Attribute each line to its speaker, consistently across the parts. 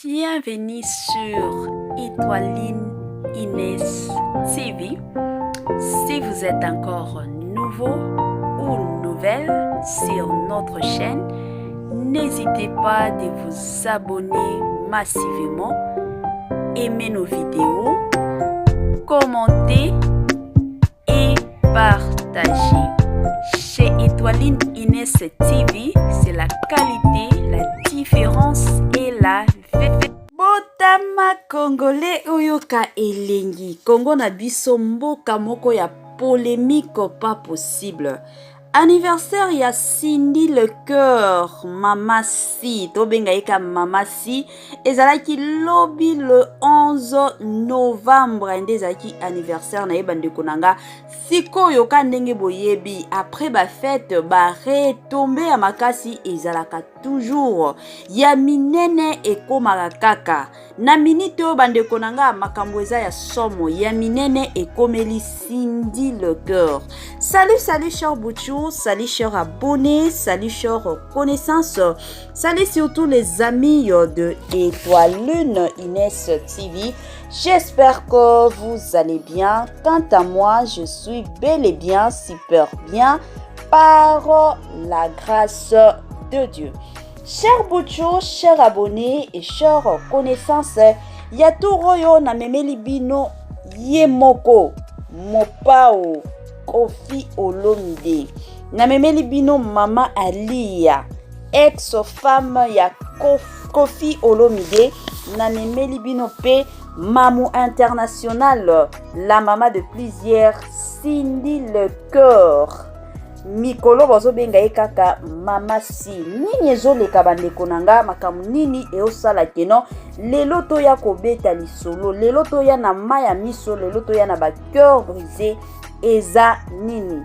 Speaker 1: Bienvenue sur Étoiline Inès TV. Si vous êtes encore nouveau ou nouvelle sur notre chaîne, n'hésitez pas de vous abonner massivement, aimer nos vidéos, commenter et partager. Chez Étoiline Inès TV, c'est la qualité, la différence et la
Speaker 2: Botama congolais oyoka elengi Congo na biso mboka moko ya polemique pas possible. Anniversaire ya Cindy le cœur mama si tobenga ye ka mama si ezalaki lobi le 11 novembre nde ezalaki anniversaire na ye bandeko na nga sikoyo ka ndenge boyebi après bafete baretombe ya makasi ezalaka toujours ya minene ekomaka kaka na minite oyo bandeko na nga makambo eza ya somo ya minene ekomeli Cindy le cœur. Salut, salut cher Bouchou, salut cher abonné, salut cher connaissance, salut surtout les amis de Étoile Lune Inès TV. J'espère que vous allez bien. Quant à moi, je suis bel et bien, super bien, par la grâce de Dieu. Cher Bouchou, cher abonné et cher connaissance, ya tour oyo namemeli bino ye moko Mopao Koffi Olomide. Namemeli bino mama Aliya, ex femme ya Koffi Olomide. Namemeli bino pe Mamu International, la maman de plusieurs, Cindy Le Cœur. Mikolo bazobenga ye kaka mama si. Nini ezoleka bandeko na nga, makambo nini eosala keno lelo toya kobeta lisolo, lelo toya na mai ya miso, lelo toya na ba cœur brisé, eza nini?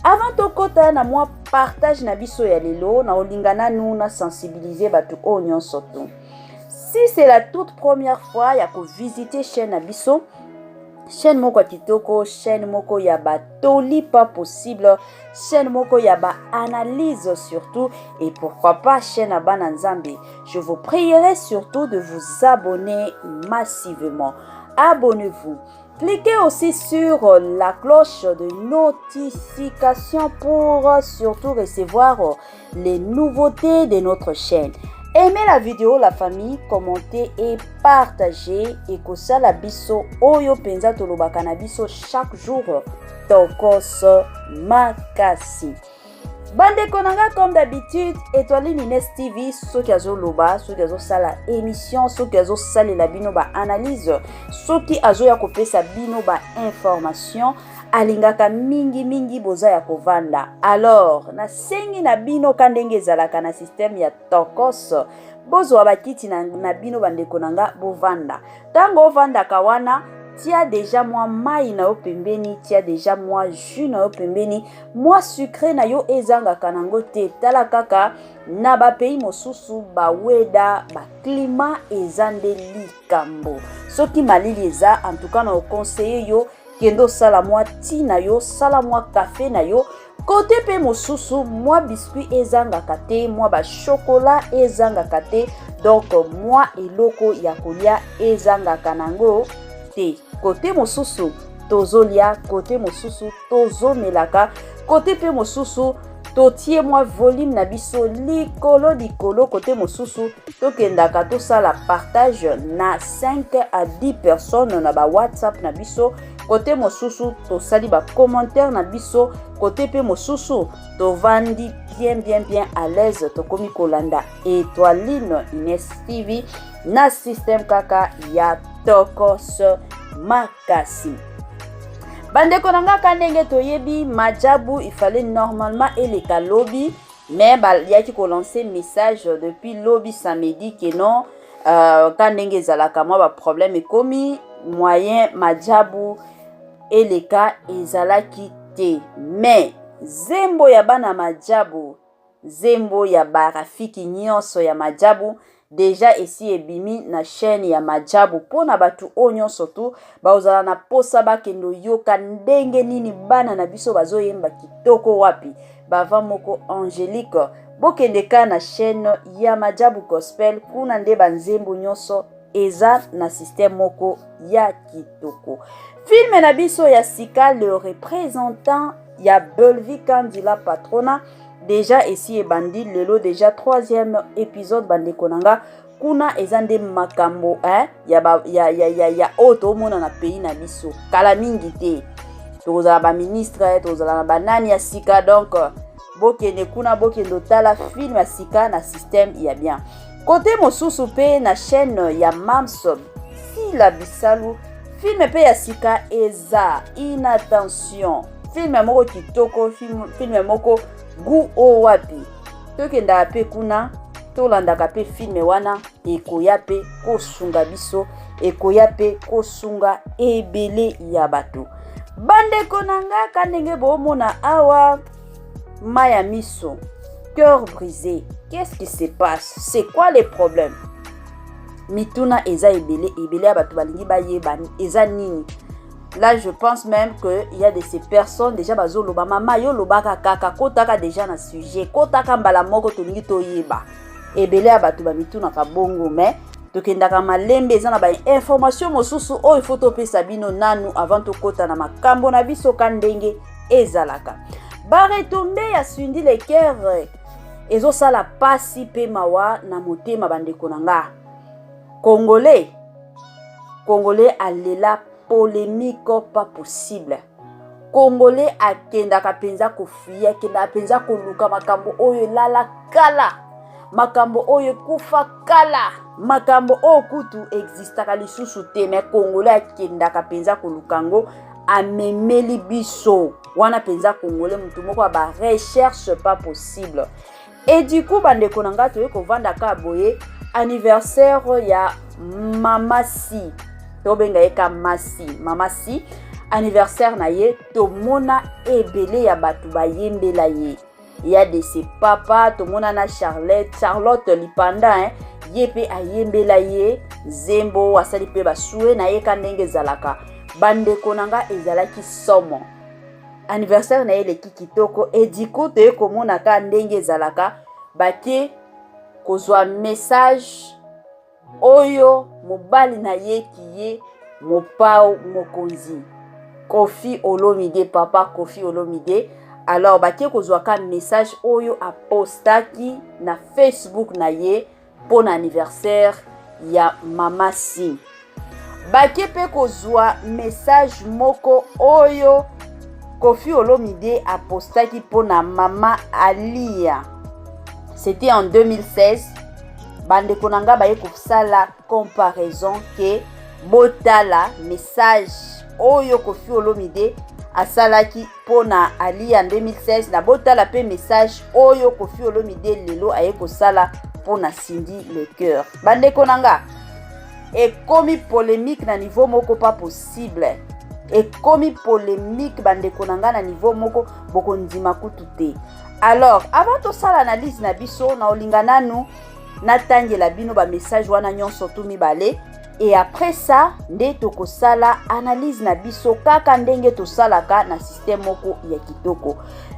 Speaker 2: Avant tokota na mwa partage na biso ya lelo, na olinga nanu na sensibiliser bato oyo nyonso tu. Si c'est la toute première fois ya kovisite chaîne na biso, chaîne moko ya kitoko, chaîne moko ya batoli pas possible, chaîne moko ya ba analyse surtout, et pourquoi pas chaîne ya bana Nzambe, je vous prierai surtout de vous abonner massivement. Abonnez-vous. Cliquez aussi sur la cloche de notification pour surtout recevoir les nouveautés de notre chaîne. Aimez la vidéo, la famille, commentez et partagez. Et kosala biso oyo penza tolobaka na biso chaque jour tokos makasi. Bandeko na nga, comme d'habitude, Étoiline Inès TV, soki azoloba, soki azosala émission, soki azosalela bino ba analyse, soki azoya kopesa bino ba information, alingaka mingi mingi boza ya kovanda. Alors nasengi na bino ka ndenge ezalaka na système ya tokos, bozwa bakiti na bino bandeko na nga, bovanda. Ntango ovandaka wana, tia deja mwa mai na yo pembeni, tia deja mwa jus na yo pembeni, mwa sucré na yo ezangaka nango te. Tala kaka na bapays mosusu baweda baclimat eza nde likambo. Soki malili eza, en tout cas na oconseille yo kende osala mwa ti na yo, sala mwa kafe na yo kote mpe mosusu, mwa biscuit ezangaka te, mwa bachokola ezangaka te, donc mwa eloko ya kolia ezangaka nango te. Kote mosusu tozolia, kote mosusu tozomelaka, kote mpe mosusu totie mwa volume na biso likolo likolo, kote mosusu tokendaka tosala partage na 5 à 10 personnes na ba WhatsApp na biso, kote mosusu tosali ba commentaire na biso, kote mpe mosusu tovandi bien bien bien à l'aise, tokomi kolanda Étoiline Inès TV na système kaka ya tokos makasi. Bandeko na nga, ka ndenge toyebi, Majabu il fallait normalement eleka lobi, mais bayaki kolancer message depuis lobi samedi ke non, ka ndenge ezalaka mwa baproblème ekomi, moyen Majabu eleka ezalaki te. Mais zembo ya bana Majabu, zembo ya barafiki nyonso ya Majabu, deja esi ebimi na chaîne ya Majabu mpona bato oyo nyonso tu bazala na posa bakende oyoka ndenge nini bana na biso bazoyemba kitoko, wapi bava moko angélique. Bokende ka na chaîne ya Majabu Gospel, kuna nde banzembo nyonso eza na système moko ya kitoko. Film na biso ya sika, Le Représentant ya Belvi Kandila Patrona, déjà esi ebandi lelo, déjà troisième épisode. Bandeko na nga, kuna eza nde makambo eh, ya, ba, ya, ya, ya, ya oyo toomona na pays na biso. Kala mingi te tokozala baministre, tokozala na banani ya sika. Donc bokende kuna, bokende otala film ya sika na système ya bien. Kote mosusu mpe, na chaîne ya Mams Sila Bisalu, film mpe ya sika eza Inattention, film moko kitoko, film moko gu oyo wapi tokendaka mpe kuna, tolandaka mpe film wana. Ekoya mpe kosunga biso, ekoya mpe kosunga ebele ya bato. Bandeko na nga, ka ndenge boomona awa, mai ya miso, cœur brisé. Qu'est-ce qui se passe? C'est quoi les problèmes? Mituna eza ebele, ebele ya bato balingi bayeba eza nini. Là, je pense même que il y a de ces personnes déjà bazoloba: "Mama, yo lobaka kaka, kotaka déjà na sujet, kotaka mbala moko, tolingi toyeba." Ebele ya bato bamitunaka bongo, mais tokendaka malembe. Eza na bainformation mosusu oyo ifo topesa bino nanu avant tokɔta na makambo na biso. Ka ndenge ezalaka, baretombées ya Cindy Le Cœur ezosala pasi mpe mawa na motema. Bandeko na nga, Congolais, Congolais alela polémique pas possible. Congolais akendaka mpenza kofouiller, akendaka mpenza koluka makambo oyo elala kala, makambo oyo ekufa kala, makambo oyo kutu existaka lisusu te. Mais Congolais akendaka mpenza koluka yango, amemeli biso wana. Mpenza Congolais motu moko ya barecherche pas possible. Et du coup, bandeko na ngai, toyei kovanda kaka boye. Anniversaire ya Mama Si, tobenga ye ka Masi, Mama Si, anniversaire na ye, tomona ebele ya bato bayembela ye ya de ses papa. Tomona na Charlotte Lipanda, hein? Ye mpe ayembela ye nzembo, asali mpe basue na ye. Ka ndenge ezalaka, bandeko na nga, ezalaki somo. Anniversaire na ye eleki kitoko. Et du coup, toye komona ka ndenge ezalaka, bake kozwa message oyo mobali na ye ki ye Mopao Mokonzi, Kofi Olomide, papa Kofi Olomide. Alors bake kozwaka message oyo apostaki na Facebook na ye mpo na anniversaire ya Mama Si. Bake mpe kozwa message moko oyo Kofi Olomide apostaki mpo na mama Alia, c'était en 2016. Bandeko na ngai, baye kosala comparaison ke botala message oyo Kofi Olomide asalaki mpo na Alia 2016, na botala mpe message oyo Kofi Olomide lelo aye kosala mpo na Cindy Le Cœur. Bandeko na nga, ekomi polémique na niveau moko pas possible. Ekomi polémique, bandeko na nga, na niveau moko bokondima kutu te. Alors, avant tosala analyse na biso, na olinga nanu natangela bino bamessage wana nyonso tu mibale, et après ça nde tokosala analyse na biso kaka ndenge tosalaka na système moko ya kitoko.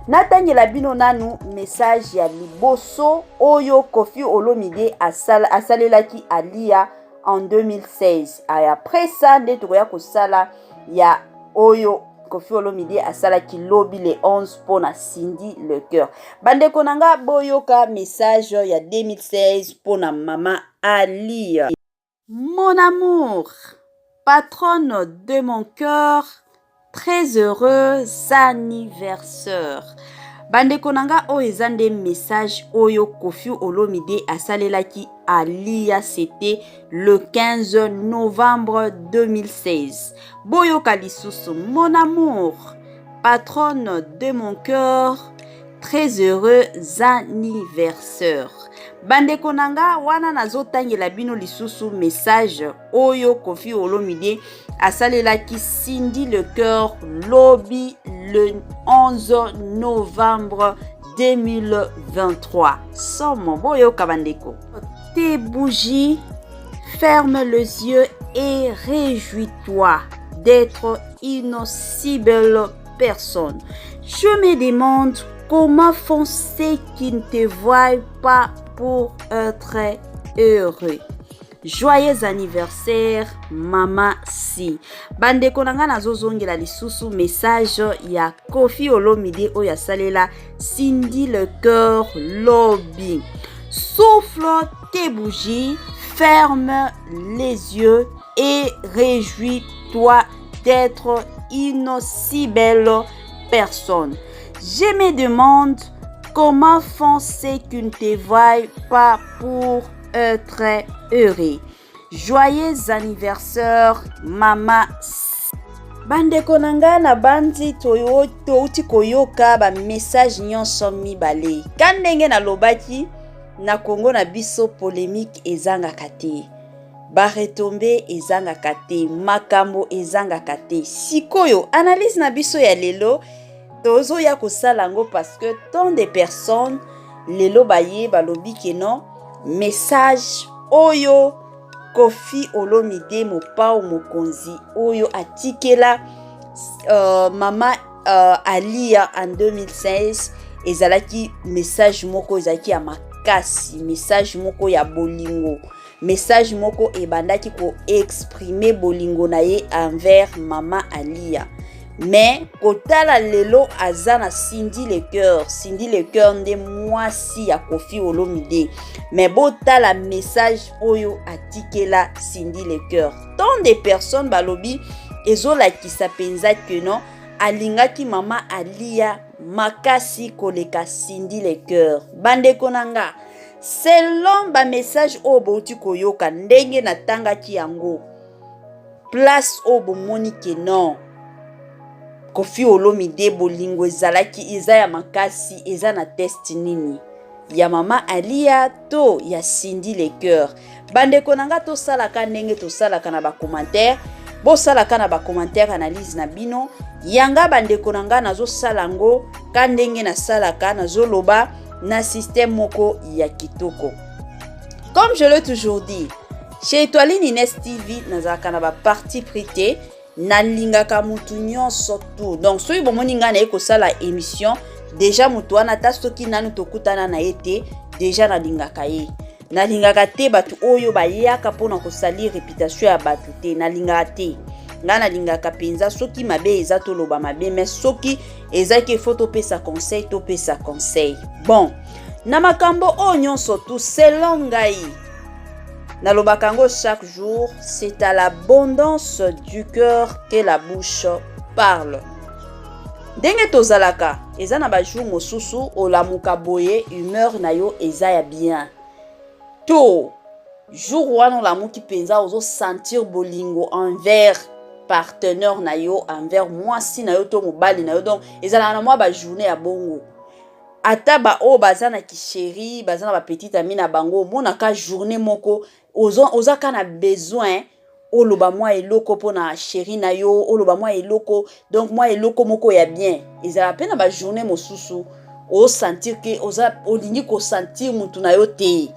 Speaker 2: Natangela bino nanu message ya liboso oyo Kofi Olomide asalelaki Alia en 2016, et après ça nde tokoya kosala ya oyo Kofi Olomide asalaki lobi le 11 mpo na Cindy Le Cœur. Bandeko na nga, boyoka message ya 2016 mpo na mama Alia. "Mon amour, patronne de mon cœur, très heureux anniversaire." Bandeko na nga, oyo eza nde message oyo Kofi Olomide asalelaki Alia, c'était le 15 novembre 2016. Boyoka lisusu: "Mon amour, patronne de mon cœur, très heureux anniversaire." Bandeko na nga, wana nazotangela bino lisusu message oyo Kofi Olomide asalelaki Cindy Le Cœur lobi le 11 novembre 2023. Somo, boyoka bandeko: "Tes bougies, ferme les yeux et réjouis-toi d'être une si belle personne. Je me demande comment font ceux qui ne te voient pas pour être heureux. Joyeux anniversaire mama si. Bandeko na ngai, nazozongela lisusu message ya Koffi Olomide oyo asalela Cindy Le Cœur lobi. Souffle tes bougies, ferme les yeux et réjouis-toi d'être une si belle personne. Je me demande comment font ceux qui ne te voient pas pour être heureux. Joyeux anniversaire mama. Bandeko na ngai, na bandi touti koyoka bamessage nyonso mibale. Ka ndenge nalobaki, na Kongo na biso polémique ezangaka te, baretombées ezangaka te, makambo ezangaka te. Sikoyo analyse na biso ya lelo, tozoya kosala yango parce que tant de personnes lelo baye balobi ke non, message oyo Koffi Olomide, mopao mokonzi, oyo atikela mama Alia en 2016, ezalaki message moko ezalaki ya makasi, message moko ya bolingo, message moko ebandaki koexprimer bolingo na ye envers mama Alia. Mais kotala lelo, aza na Cindy Le Cœur. Cindy Le Cœur nde mwasi ya Koffi Olomide, mais botala message oyo atikela Cindy Le Cœur. Tant de personnes balobi ezolakisa mpenza ke non, alingaki mama Alia makasi koleka Cindy Le Cœur. Bandeko na nga, selon bamessage oyo bouti koyoka, ndenge natangaki yango, place oyo bomoni ke non, Koffi Olomide bolingo ezalaki eza ya makasi, eza na teste nini? Ya mama Alia to ya Cindy Le Cœur? Bandeko na nga, tosalaka ndenge tosalaka na bacommentaire. Bosalaka na bacommentaire analyse na bino. Yanga, bandeko na nga, nazosala yango ka ndenge nasalaka, nazoloba na système moko ya kitoko. Comme je l'ai toujours dit, chez Etoiline Ines TV, nazalaka na baparti pris te, nalingaka mutu nyonso tu. Donc soki bomoni ngai naye kosala émission, déjà motu wana, ata soki nanu tokutana na ye te, déjà nalingaka ye. Nalingaka te bato oyo bayaka mpona kosalir réputation ya bato te, nalingaka te. Ngai nalingaka mpenza soki mabe eza, toloba mabe, mais soki ezaki efo topesa conseil, topesa conseil. Bon, na makambo oyo nyonso tu, selon ngai, nalobaka yango chaque jour, c'est à l'abondance du cœur que la bouche parle. Ndenge tozalaka, eza na bajour mosusu olamuka boye, humeur na yo eza ya bien, to jour wana olamuki mpenza ozosentir bolingo envers partenaire na yo, envers mwasi na yo to mobali na yo. Donc ezalaka na mwa bajournée ya bongo. Ata baoyo baza na kichéri, baza na bapetite ami na bango, omonaka journée moko oza ka na besoin oloba mwa eloko mpona chéri na yo, oloba mwa eloko, donc mwa eloko moko ya bien. Ezala mpe na bajournée mosusu osentir ke oza olingi kosentir mutu na yo te,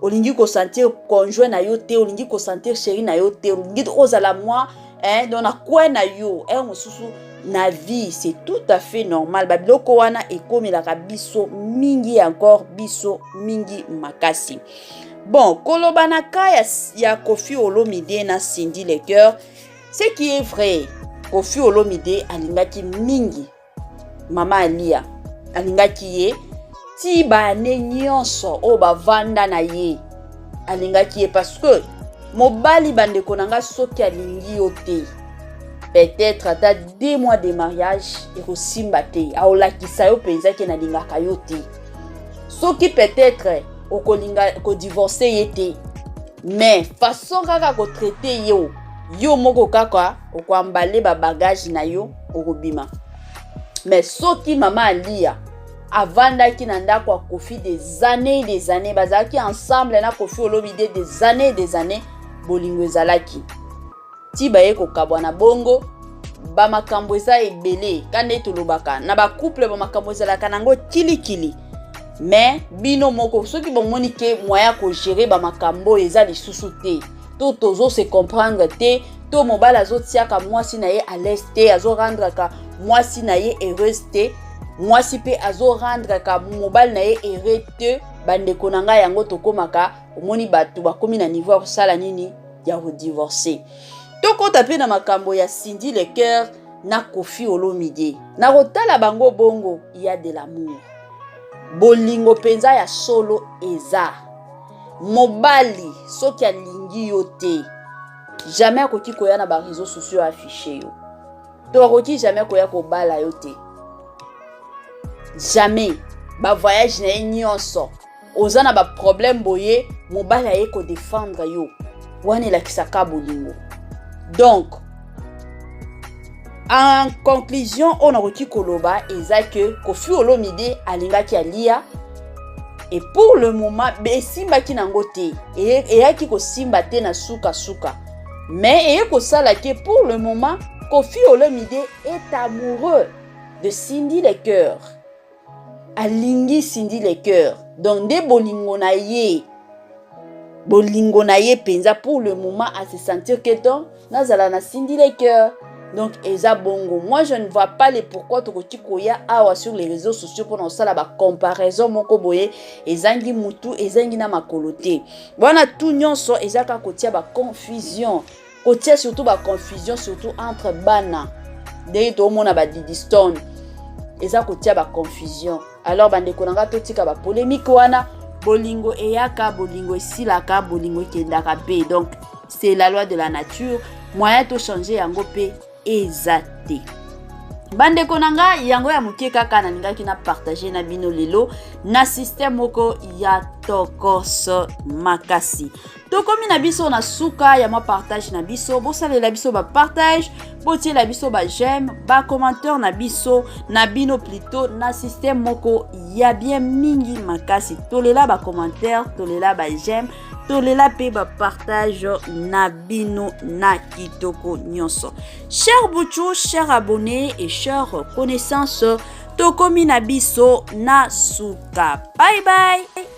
Speaker 2: olingi kosentir conjoint na yo te, olingi kosentir chéri na yo te, olingi ozala mwa, hein, donc na coin na yo. Heure mosusu na vie, c'est tout à fait normal. Babiloko wana ekomelaka biso mingi, encore biso mingi makasi. Bon, koloba na ka ya Koffi Olomide na Cindy Le Cœur, ce qui est vrai, Koffi Olomide alingaki mingi mama Alia, alingaki ye ti baane nyonso oyo bavanda na ye, alingaki ye parce que mobali, bandeko na nga, soki alingi yo te, peut-être ata 2 mois de mariage ekosimba te. Aolakisa yo mpenza ke nalingaka yo te. Soki peut-être okolinga kodivorcer ye te, mais façon kaka kotraiter yo, yo moko kaka okoemballer babagage na yo, okobima. Mais soki mama Alia avandaki na ndako ya Koffi des années, des années, bazalaki ensemble na Koffi Olomide des années, des années, bolingo ezalaki ti baye kokabwana. Bongo bamakambo eza ebele. Ka nde tolobaka na bacouple, bamakambo ezalaka nango kilikili. Mais bino moko, soki bomoni ke moyen kogérer bamakambo oyo eza lisusu te, to tozose comprendre te, to mobali azotiaka mwasi na ye à l'aise te, azorendraka mwasi na ye heureuse te. Mwasi mpe azorendre mobali na ye heureux te. Bandeko na ngai, yango tokomaka, omoni bato bakomi na niveau ya kosala nini? Ya kodivorce. Tokɔta mpe na makambo ya Cindy Le Cœur na Koffi Olomide. Na kotala bango bongo, ya de l'amour, bolingo mpenza ya solo eza. Mobali soki alingi yo te, jamais akoki koya na baréseaux sociaux affiche yo, to akoki jamais koya kobala yo te, jamais. Bavoyage na ye nyonso, oza na baproblème boye, mobali aye kodefendre yo, wana elakisaka bolingo. Donc en conclusion, oyo nakoki koloba eza ke Koffi Olomide alingaki alia et pour le moment esimbaki nango te, eyaki kosimba te na sukasuka, mais eye kosala ke pour le moment Koffi Olomide est amoureux de Cindy Le Cœur, alingi Cindy Le Cœur. Donc nde bolingo na ye, bolingo na ye mpenza, pour le moment ase sentir ke donc nazala na Cindy Le Cœur. Donc eza bongo. Moi, je ne vois pas le pourquoi tokoki koya awa sur les réseaux sociaux mpona kosala bacomparaison moko boye ezangi mutu, ezangi na makolo te. Wana tu nyonso eza kaka kotia baconfusion, kotia surtout baconfusion, surtout entre bana, ndenge toomona badidi stone, eza kotia baconfusion. Alors bandeko na nga, totika bapolémique wana. Bolingo eyaka, bolingo esilaka, bolingo ekendaka mpe. Donc c'est la loi de la nature, moyen tochange yango mpe eza te. Bandeko na ngai, yango ya moke kaka nalingaki na partage na bino lelo na système moko ya tokoso makasi. Tokomi na biso na suka ya mwa partage na biso. Bosalela biso bapartage, botiela biso baj'aime, bacommentaire na biso, na bino plutôt, na système moko ya bien mingi makasi. Tolela bacommentaire, tolela baj'aime, tolela mpe bapartage na bino na kitoko nyonso. Cher buchu, cher abonné et cher connaissance, tokomi na biso na suka. Bye bye.